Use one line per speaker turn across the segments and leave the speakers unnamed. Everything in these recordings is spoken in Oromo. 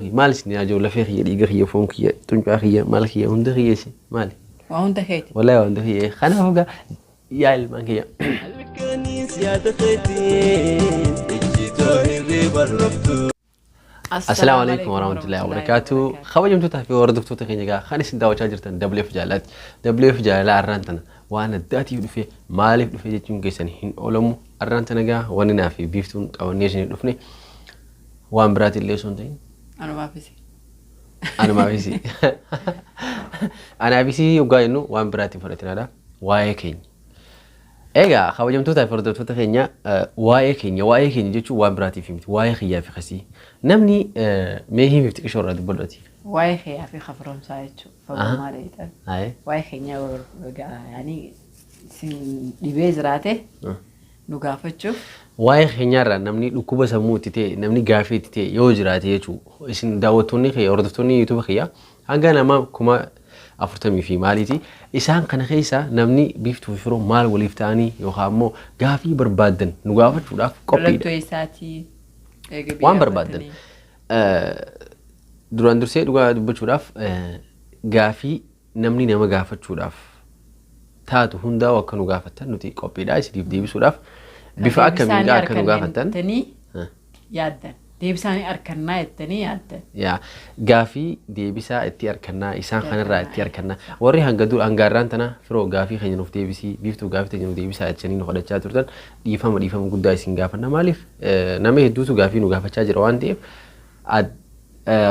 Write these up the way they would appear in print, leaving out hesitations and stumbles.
kiyya maal isin haa jiru, lafee kiyya, dhiiga kiyya, foon kiyya, tuncaa kiyya, maal kiyya, hunda kiyya isin maali?
Waa hunda keeti.
Wallahi waa hunda kiyya. Kanaafuu gaa yaa ilmaan kiyya.
Halkaniis yaada keetiin ejjitoo hirriba raftu.
Assalaamu alaikum warahmatullahi wabarakatuh. Kabajamtootaa fi hordoftoota keenya egaa kan isin daawwachaa jirtan WF Jaalalaati. WF Jaalalaa arraan tana waan addaatiif dhufe, maaliif dhufe jechuun keessan hin oolamu. Arraan tana egaa wanni naa fi Biiftuun qabannee isin dhufne waan biraati illee osoo hin ta'in.
Anumaafis.
Anumaafis. Anaafis yoggaa jennu waan biraatti fudhatinaadha. Waa'ee keenya. Egaa kabajamtootaa fi hordoftoota keenya, waa'ee keenya, waa'ee keenya jechuun waan biraatiif miti, waa'ee kiyyaa fi kasii. Namni mee himiif xiqqishoo irraa dubbadhu.
Waa'ee kiyyaa fi kafiroomsaa jechuudha. Fagummaa dheetan.
Aye.
Waa'ee keenya yaani isin dhibee jiraate nu gaafachuuf.
Waa'ee keenyaarraa namni dhukkuba sammuu itti ta'e, namni gaafii itti ta'e yoo jiraate jechuudha. Isin daawwattoonni kiyya, hordoftoonni YouTube kiyya hanga nama 40,000 fi maaliiti. Isaan kana keessa namni Biiftuu fi Firoo maal waliif ta'anii yookaan immoo gaafii barbaaddan nu gaafachuudhaaf qophiidha.
Mallattoo isaatii eega
Waan
biyyaa
barbaaddan.
batanii.
Duraan dursee dhugaa dubbachuudhaaf gaafii namni nama gaafachuudhaaf taatu hundaa'u akka nu gaafattan nuti qophiidha isiniif deebisuudhaaf, bifa akkamiidha akka nu gaafattan.
Jettanii yaaddan. Deebisaanii harkannaa jettanii yaaddan.
Yaa gaafii deebisaa itti harkannaa, isaan kanarraa itti harkannaa, warri hanga dur hanga har'aan tana Firoo gaafii keenya nuuf deebisii, Biiftuu gaafii keenya nuuf deebisaa jechanii nu kadhachaa turtan, dhiifama, dhiifama guddaa isin gaafanna. Maaliif, nama hedduutu gaafii nu gaafachaa jira waan ta'eef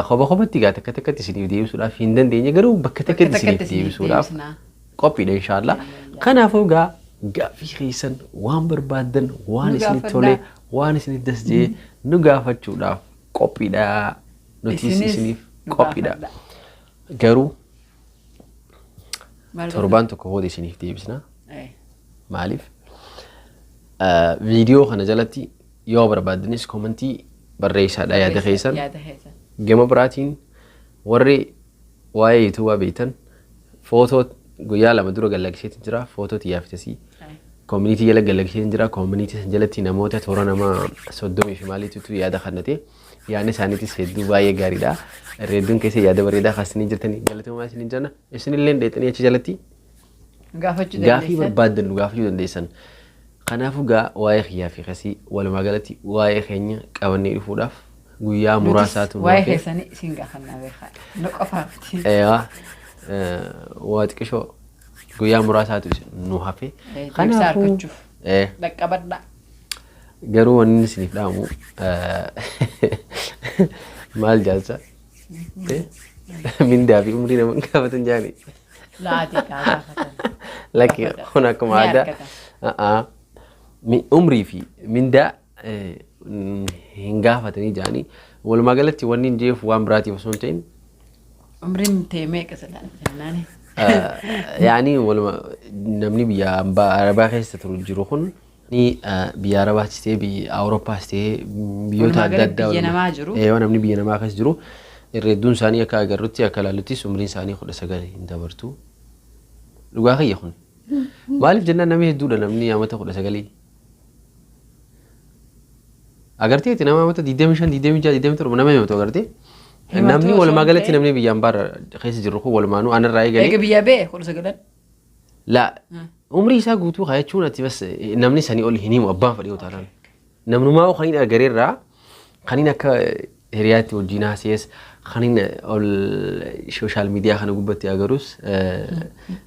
kopha kophatti gaa takka takkatti isiniif deebisuudhaaf hin dandeenye, garuu bakka takkatti isiniif
takkatti isiniif
deebisuudhaaf
deebisnaa.
qophiidha inshaallah. Kanaafuu gaa gaafii keessan waan barbaaddan, waan
Nu
isinitti
gaafadhaa.
tole, waan isinitti das jee nu gaafachuudhaaf qophiidha. Nutis
Isinis
isiniif
nu
qophiidha.
gaafadhaa.
Garuu
Maal
torbaan tokko booda isiniif deebisna. Maaliif, viidiyoo kana jalatti yoo barbaaddanis comment barreessaadha yaada keessan.
Yaada keessan.
Gama biraatiin warri waa'ee YouTubaa beektan footoo guyyaa 2 dura gallakkiseetu jira, footoo xiyyaafitesii. Community jala gallakkiseetu jira. Community san jalatti namoota toora nama 30 fi maaliitutu yaada kannate. Yaadni isaaniitis hedduu baay'ee gaariidha. Hedduun keessa yaada bareedaa kaasanii jirtanii galatoomaa isin jenna. Isinillee dheexanii achi jalatti
Gaafachuu
gaafii
dandeessan.
barbaaddan nu gaafachuu dandeessan. Kanaafuu gaa waa'ee kiyyaa fi kasii, walumaa galatti waa'ee keenya qabannee dhufuudhaaf guyyaa
Nutis
muraasaatu nu
waa'ee
hafe.
keessanii isin gaafannaa beekaa. Nu qofaa miti.
Eeyaa, waa xiqqishoo guyyaa muraasaatu nu hafe.
Deebisaa
Kanaafuu
argachuuf. Dhaqqabadhaa.
Garuu wanni inni isiniif dhaamu maal jaalsa? Mindaa fi umrii nama hin gaafatan jaani.
Laatii kaa gaafatan.
Lakki,
Gaafatan.
kun akkuma
Ni
aadaa.
argatan.
A'aa. Umrii fi mindaa hin gaafatanii jaanii. Walumaa galatti wanni hin jeef waan biraatiif osoo hin ta'in.
Umriin tee meeqa silaa jennaani?
Yaani waluma namni biyya hambaa Arabaa keessa turu jiru kun ni biyya Arabaas ta'ee, biyya Awurooppaas ta'ee, biyyoota
Walumaa
adda
galatti
addaa
biyya namaa jiru.
Namni biyya namaa keessa jiru irra hedduun isaanii akka agarrutti, akka ilaaluttis umriin isaanii 19 hin dabartu. Dhugaa kiyya kun. Maaliif jennaan namni hedduudha, namni amata 19. Agarteeti, nama amata 25, 26, 27 nama himatu agartee.
Himatu
Namni
osoo
walumaa
hin
galatti
ta'in.
namni biyya hambaa keessa jiru kun walumaanuu anarraa eegalee.
Eega biyya ba'e 19.
Laa, umrii isaa guutuu haa jechuun ati bas namni sanii ol hin himu abbaan fedhii utaalaan. Namnumaa kan hin agareerraa, kan hin akka hiriyaatti wajjin haasees, kan hin ol social media kana gubbatti agarus,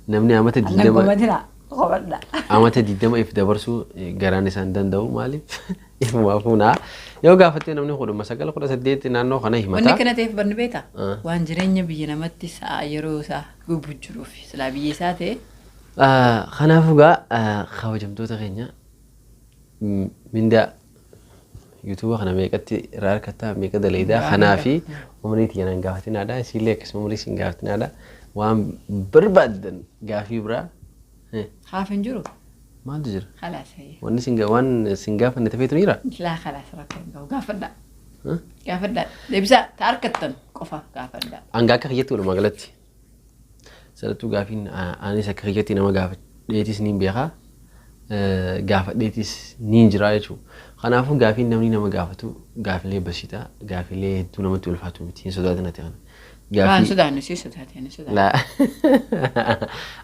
namni amata
Annan
20
komatina qobadha.
amata 20 if dabarsuu garaan isaan danda'u. Maaliif, ifumaa fuunaa yoo gaafattee namni 19, 18 naannoo kana
Wanni
himata.
kana ta'eef barni beektaa?
Ah.
Waan jireenya biyya namatti sa'a yeroo isaa gubu jiruuf silaa biyya isaa ta'e.
Kanaafuu gaa kabajamtoota keenya, mindaa YouTube kana meeqatti irraa harkattaa, meeqa daleedaa, kanaa fi umrii tiyya nan gaafatinaadha. Isiillee akkasuma umrii siin gaafatinaadha. Waan barbaaddan gaafii biraa
Haaf hin jiru.
Maaltu jira?
Khalaas hayya.
Wanni sin waan sin gaafanne tafeetu ni jira?
Laa, khalaas, rakkoo hin qabu. Gaafadhaa. Gaafadhaa. Deebisaa ta harkattan qofa gaafadhaa.
Hanga akka kiyyatti walumaa galatti. Sanattuu gaafiin anis akka kiyyatti nama gaafadheetis niin beekaa. Gaafadheetis niin jira jechuudha. Kanaafuu gaafiin namni nama gaafatu gaafilee basiitaa, gaafilee hedduu namatti ulfaatu miti. Hin sodaatin ati kana.
Waan
Gaafii
sodaannu si sodaate ani sodaadha.
Laa,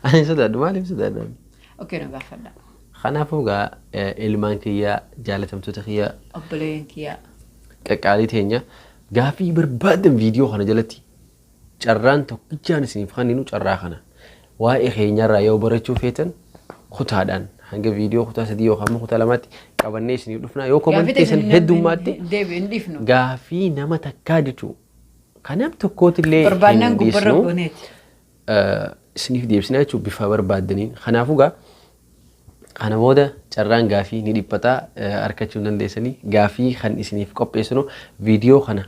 ani hin sodaadhu. Maaliif sodaadha?
Okay, nu gaafadha.
Kanaafuu gaa ilmaan kiyyaa, jaalatamtoota kiyyaa,
Obboleeyyan kiyyaa.
qaqqaalii teenya, gaafii barbaadan viidiyoo kana jalatti carraan tokkichaan isiniif kenninu carraa kana. Waa'ee keenyarraa yoo barachuu feetan kutaadhaan hanga viidiyoo kutaa 3 yookaan immoo kutaa 2tti qabannee isiniif dhufna. Yoo comment keessan heddummaatti
Deebi hin dhiifnu.
gaafii nama takkaa jechuu kan nam tokkootillee
Barbaannaan
hin
gubbarra
dhiisnu.
gooneeti.
Isiniif deebisnaa jechuun bifa barbaaddaniin. Kanaafuu gaa kana booda carraan gaafii ni dhiphataa, argachuu hin dandeessanii. Gaafii kan isiniif qopheessinu viidiyoo kana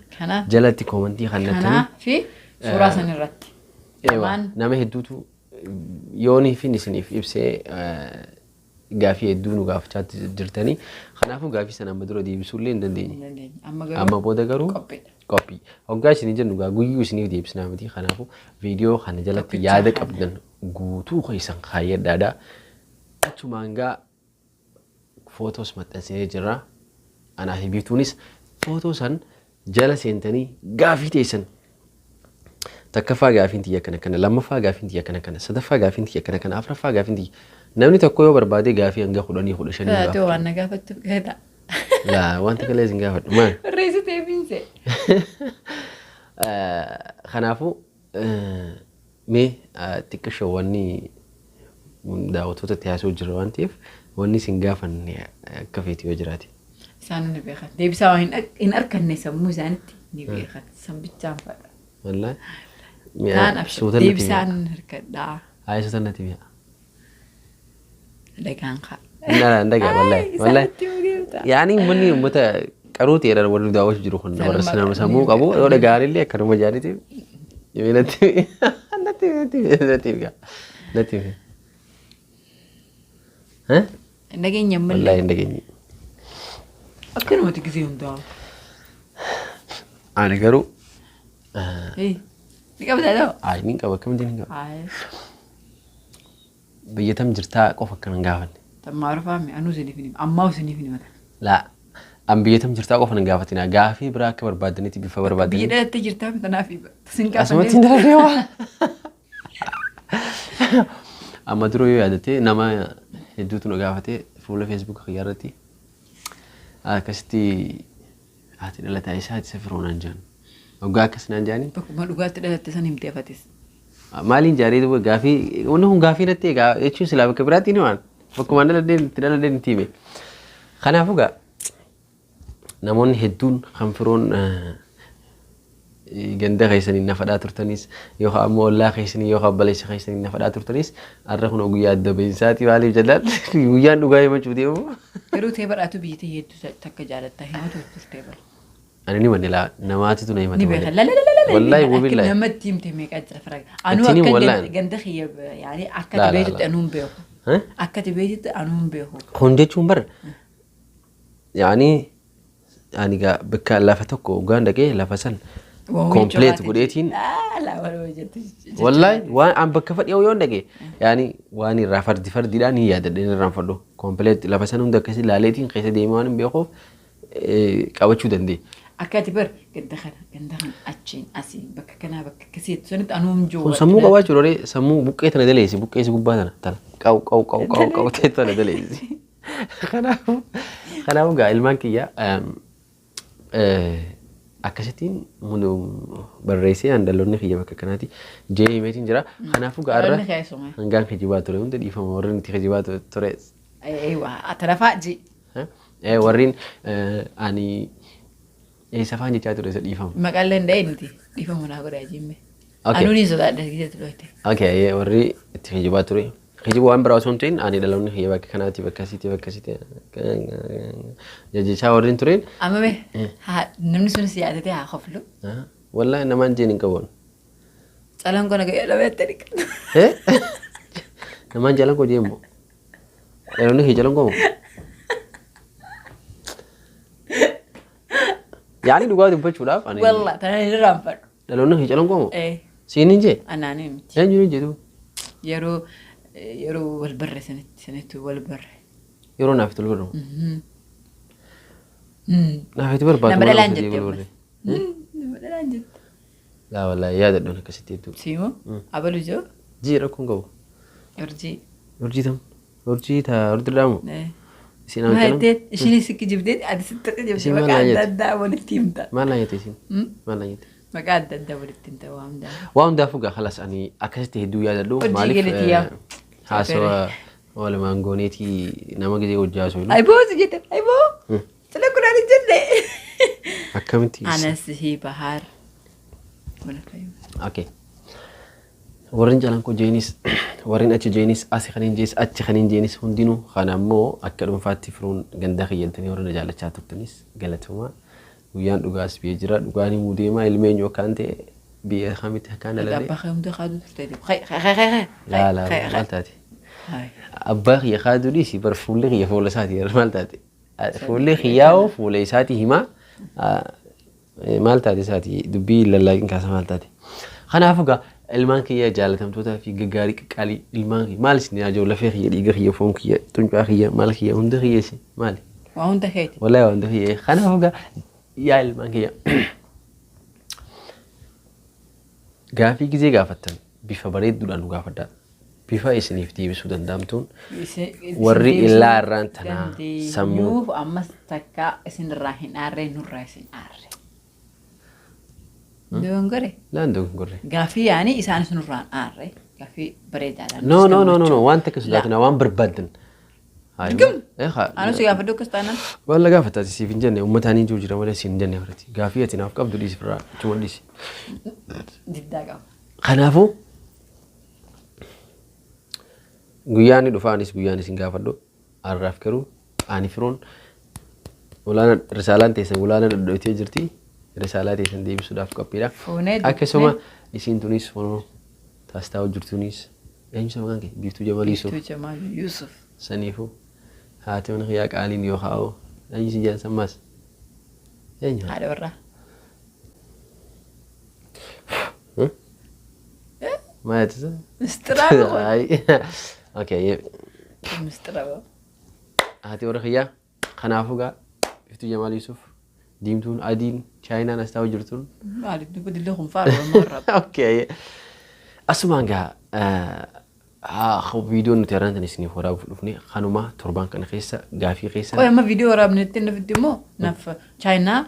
jalatti comment kan nattanii
Kanaa fi suuraa san irratti.
Ewa,
Lamaan.
nama hedduutu yooniifin isiniif ibsee gaafii hedduu nu gaafachaa jirtanii. Kanaafuu gaafii sana amma dura deebisuullee hin dandeenye.
Hin dandeenye. Amma garuu
Amma booda garuu
qophiidha.
Qophii. Hoggaa isinii jennu gaa guyyuu isiniif deebisnaa miti. Kanaafuu viidiyoo kana jalatti
Tokkichaa
yaada
kana.
qabdan guutuu keessan kaayyadhaadha. Achumaan gaa footoos maxxansinee jirra. Anaa fi Biiftuunis footoo san jala seentanii gaafii teessan. Takkaffaa gaafiin tiyya kana kana, lammaffaa gaafiin tiyya kana kana, sadaffaa gaafiin tiyya kana kana, afuraffaa gaafiin tiyya. Namni tokko yoo barbaade gaafii hanga 10, 15
Taatee
gaafachuu.
waan na gaafattuuf gaheedha.
Laa, wanta kalee isin gaafadhu maal?
Barreessitee fiinse.
Kanaafuu mee xiqqishoo wanni daawwattoota itti haasa'u jira waan ta'eef wanni isin gaafanne akka feeti yoo jiraate.
Isaan ni beekan. Deebisaa waan hin arganne sammuu isaanitti ni beekan. Sambichaan fadha.
Wallaahi.
Kaan abshir.
Suuta natti mi'a.
Deebisaan harkadhaa.
Haa, suuta natti mi'a.
Dhagaan kaa.
Hin dhagaa wallaahi. Wallaahi.
Isaanitti himuu deemta.
Yaani uummanni uummata qaruu ta'edha warri daawwachuu jiru kun warra
Sanuma
nama sammuu qabu yoo dhaga'anillee akkanuma jaaniiti. Natti natti natti natti mi'a. Natti mi'a.
Nageenya malee.
Wallaahi hin dhageenye.
Akkanumatti gisee hundaa.
Ani garuu
Ni qabdaa ta'u?
Ayi, ni qaba, akkamitti ni qaba. Biyya tam jirtaa qofa akkana hin gaafanne.
Tammaarufaa mi anuu isiniif hin hima. Ammaa isiniif hin himata.
Laa, an biyya tam jirtaa qofa hin gaafatina. Gaafii biraa akka barbaaddanitti bifa
Biyya
barbaaddanitti.
dhalattee jirtaa mi tanaaf sin
Asumatti hin
gaafannee.
darbee waa. Amma dura yoo yaadatte nama hedduutu na gaafate fuula Facebook kiyyaa irratti akkasitti ati dhalataa isaa ati safiroo naan jedhan. Waggaa akkas naan jedhani.
Bakkuma dhugaatti dhalatte san himtee afatis.
Maaliin jaaree duuba gaafii wanni kun gaafii natti egaa jechuun silaa bakka biraatti ni waan bakkuma dhaladheen itti dhaladheen itti hime. Kanaafuu gaa namoonni hedduun kan firoon ganda keessanii na fadhaa turtanis yookaan ammoo ollaa keessanii yookaan obboleessa keessanii na fadhaa turtanis har'a kun guyyaa adda bahinsaati. Maaliif jennaan guyyaan dhugaa himachuu deemu.
Garuu ta'ee badhaatu biyyi ta'e hedduu takka jaalattaa himatu turtee bara.
Ani ni manne laa namaatitu na himata
Ni
malee.
beekan. La.
Wallaahi
Akka
wabillahi.
namatti himte meeqa jira fira. Anuu
Ittiin
akka
wallaahi.
ganda kiyya yaani akka
Laa,
ati
laa,
beektutti
laa.
anuu hin beeku.
Eh?
Akka ati beektutti anuu hin beeku.
Kun jechuun bar yaani ani gaa bakka lafa tokko hoggaan dhaqee lafa san complete godheetiin
Laa waluma jettu.
Wallahi waan an bakka fadhii yoon dhaqe yaani waan irraa fardi fardiidhaan hin yaadadhe hin irraanfadhu. Complete lafa san hunda akkasii ilaaleetiin keessa deemee waan hin beekuuf qabachuu danda'e.
Akka ati bar ganda kana ganda kana achiin asiin bakka kanaa bakka akkasiitti sanitti anuu hin jiru.
Kun sammuu qabaachuu dha, sammuu buqqee tana daleessi, buqqeessi gubbaa tana tana qaw qaw qaw qaw qaw ta'e tana daleessi. Kanaafuu gaa ilmaan kiyya akkasittiin barreessee an dhaloonni kiyya bakka kanaati jee himeetiin jira. Kanaafuu gaa
Dhaloonni
irra
keessumaa.
hangaan kijibaa ture hunda dhiifama warreen itti kijibaa ture.
Eewa tarafaa ji.
Warreen ani eessa faan jechaa ture isa dhiifama.
Maqaan illee hin nuti dhiifama naa godhaa jimme.
Okay.
Anuu ni sodaadha gisee tuloite.
Okay, warri itti kijibaa ture. Kijiba waan biraa osoo hin ta'in ani dhaloonni kiyya bakka kanaati bakka asiiti bakka asiiti jechaa warreen tureen.
Amma mee namni sunis yaadatee haa koflu.
Wallahi namaan jeen hin qabu.
Calaan kona ga'ee dhabeette dhiqa.
Namaan jalan koo jeemmoo. Dhaloonni kiyya jalan koo moo? Yaani dhugaa dubbachuudhaaf ani.
Walla tana hin irraanfadhu.
Dhaloonni kiyya jalan koo moo?
Eh.
Siin hin jee?
Anaanii miti.
Eenyu hin jedhu?
Yeroo wal barre sanitti wal barre.
Yeroo naaf tolu barru. Naafiti barbaadu.
Nama
mana
dhalaan
sadii
jette
wal warree.
Nama dhalaan jette.
Laa wallaahi yaadadhuun akkasitti hedduu.
Siimoo abalu joo
Jii rakkoon qabu.
Urjii.
Urjii tam. Urjii taa urjii dhaamu. Isin
Maal
hanqina.
jetteen ishiinis si kijibdee ati sitti kijibde
Isin maal
maqaa
naan
adda
jette?
addaa walitti himta.
Maal naan jette isin? Maal naan jette?
Maqaa adda addaa walitti himta waa hundaa.
Waa hundaafuu gaa halas ani akkasitti hedduu yaadadhu.
Hojii
Maaliif
galatii yaa.
haasawa walumaan gooneetii nama gizee hojii haasoo
Ayboo si jette ayboo. Sila kunaan hin jenne.
Akkamitti?
Anas hi Bahaar. Mana fayyuu.
Okay. Warreen calanqoo jeenis, warreen achi jeenis, asi kan hin jeenis, achi kan hin jeenis hundinuu kana ammoo akka dhuunfaatti firuun ganda kiyyantanii warra na jaalachaa turtanis galatooma. Guyyaan dhugaas biyya jira, dhugaan himuu deema, ilmi eenyu akkaan ta'e biyya kamitti akkaan dhaladhe.
Abbaa kee hunda kaaduu turte. Khay khay khay khay.
Laa laa maal taate? Abbaa kiyya kaaduu dhiisi bar fuulli kiyya fuula isaati maal taate? Fuulli kiyyaa'oo fuula isaati himaa maal taate isaati dubbii lallaaqin kaasa maal taate? Kanaafuu gaa ilmaan kiyya jaalatamtootaa fi gaggaarii qaqqaalii ilmaan kiyya maal isin yaa jiru lafee kiyya dhiiga kiyya foon kiyya tuncaa kiyya maal kiyya hunda kiyya isin maali?
Waa hunda keeti.
Wallahi waa hunda kiyya. Kanaafuu gaa yaa ilmaan kiyya gaafii gizee gaafattan bifa bareedduudhaan nu gaafadhaa. Bifa isiniif deebisuu danda'amtuun warri illaa irraan tanaa sammuu
Dandeenyuuf ammas takka isinirraa hin aarree nurraa isin aarre. Dogongore.
Laan dogongorre.
Gaaffii yaani isaanis nurraan aarre. Gaaffii bareedaadhaan.
No no no no no waan takka sodaatina waan barbaaddan.
Dirqama. Anus gaafadhu akkas taanaan.
Waan la gaafataati siif hin jenne uummataan hin jiru jira malee siif hin jenne fudhati. Gaaffii ati naaf qabdu dhiisi firraa achuma dhiisi.
Diddaa qaba.
Kanaafuu guyyaan ni dhufa anis guyyaan isin gaafadhu har'aaf garuu ani firoon olaana risaalaan teessan olaana dhodhotee jirti risaalaa teessan deebisuudhaaf qophiidha.
Fuunee
Akkasuma isiin tunis fonoo taastaa jirtuunis eenyu isa maqaan kee Biiftuu Jamal Yuusuf
Biiftuu Jamaal Yuusuf.
Saniifuu haati mana kiyyaa qaaliin yoo kaa'u eenyu si jaan sammaas eenyu
Haadha warraa.
Maal jettisa?
Mistiraa kun.
Okay.
Mistiraa boo.
Haati warra kiyyaa kanaafuu gaa Biiftuu Jamaal Yuusuf diimtuun adiin chaayinaan as taa'u jirtuun.
Maaliif dubbi dillee kun faara Oromoo irraa.
Okay. Asumaan gaa viidiyoon nuti har'aan tan isiniif waraabuuf dhufne kanuma torbaan kana keessa gaafii keessa.
Qoy amma viidiyoo waraabnetti nafitti immoo naaf chaayinaa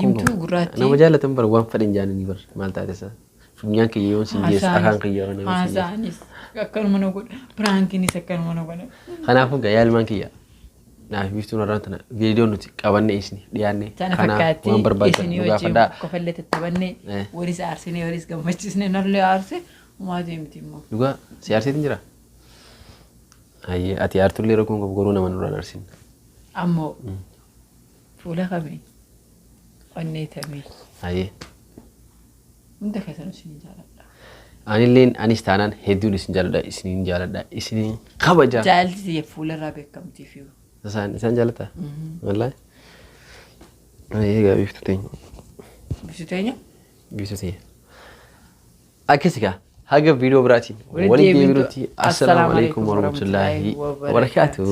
diimtuu gurraattii.
Nama jaalatan bara waan fedhan jaananii bara maal taate isaa. Funyaan kiyya yoon siin geesse afaan kiyya yoon siin geesse.
Haasaanis akkanuma na godha. Piraankiinis akkanuma na godha.
Kanaafuu gaa yaa ilmaan kiyya naaf biiftuun har'aan tana viidiyoon nuti qabanne isin dhiyaanne
Sana
kana
fakkaatti
waan barbaadan
isinii
nu
wajjin
gaafadhaa.
kofallee tattaphannee walis aarsinee walis gammachiisnee nallee aarse homaa deemti immoo.
Dhugaa si aarseetiin jira? Hayyee ati aartullee rakkoon qabu garuu nama nurraan aarsin.
Ammoo fuula kamiin onnee tamii
Hayyee.
hunda keessan isin jaaladha.
Anilleen anis taanaan hedduun isin jaaladha isiniin jaaladha isiniin kabaja.
Jaalalli tiyya fuularraa beekamtiif yoo.
Isaan isaan jaalataa? Wallaahi. Hayyee gaa biiftuu teenya.
Biiftuu teenya?
Biiftuu teenya. Akkasi gaa haga viidiyoo biraatiin
Walitti
walitti
deebinutti
deebinutti assalaamu alaikum warahmatullaahi wabarakaatuh.